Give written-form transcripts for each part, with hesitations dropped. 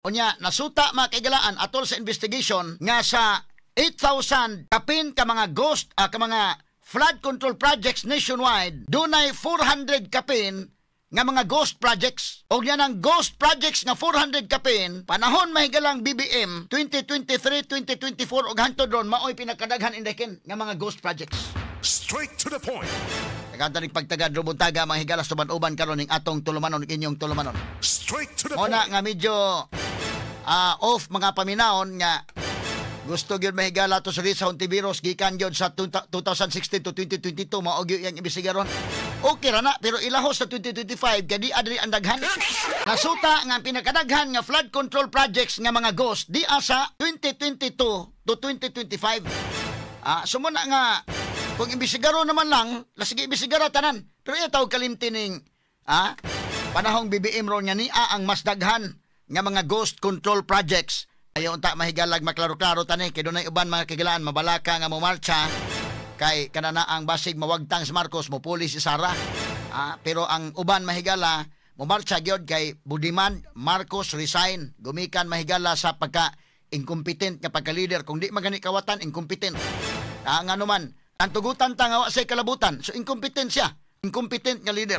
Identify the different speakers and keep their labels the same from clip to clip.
Speaker 1: Unya, nasuta, mga kaigalaan, atol sa investigation nga sa 8,000 kapin ka mga ghost ka mga flood control projects nationwide, dunay 400 kapin nga mga ghost projects. Og yan ang ghost projects nga 400 kapin, panahon, mahigalang BBM, 2023, 2024 ug hangtod ron, maoy pinakadaghan indekin nga mga ghost projects.
Speaker 2: Straight to the point.
Speaker 1: Tagadan ning pagtagad rubuntaga, mga higala, uban karon ning atong tulumanon, inyong tulumanon.
Speaker 2: Straight to the
Speaker 1: Muna
Speaker 2: point.
Speaker 1: Nga medyo off mga paminawon nga gusto gyud, mahigala, to sa Risa Hontiveros gikan gyud sa 2016 to 2022, mao gyud iyang imbestigaron. Okay ra na, pero ilahos sa 2025 kay di adri ang daghan. Nasuta nga ang pinakadaghan nga flood control projects nga mga ghost di asa 2022 to 2025. Sumuna nga kung imbestigaro naman lang, lasige imbestigara tanan. Pero iya tawag kalimti ning panahong BBM ron nga niya ang mas daghan nga mga ghost control projects. Ayaw unta, mahigalag, maklaro-klaro tani kay dunay uban, mga kagilaan, mabalaka nga momarcha kay kanana ang basig mawagtang si Marcos, mopuli si Sara. Pero ang uban, mahigala, momarcha gyud kay budiman Marcos resign gumikan, mahigala, sa pagka incompetent nga pagka-leader. Kung di magani kawatan, incompetent. Nga naman ang tugutan ta nga wa say kalabutan, so incompetent siya, incompetent nga leader.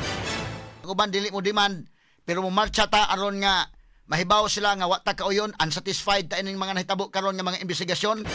Speaker 1: Ang uban dili mo demand, pero momarcha ta aron nga mahibaw sila nga wa ta kauyon, unsatisfied ta ining mga nahitabo karon nga mga investigasyon.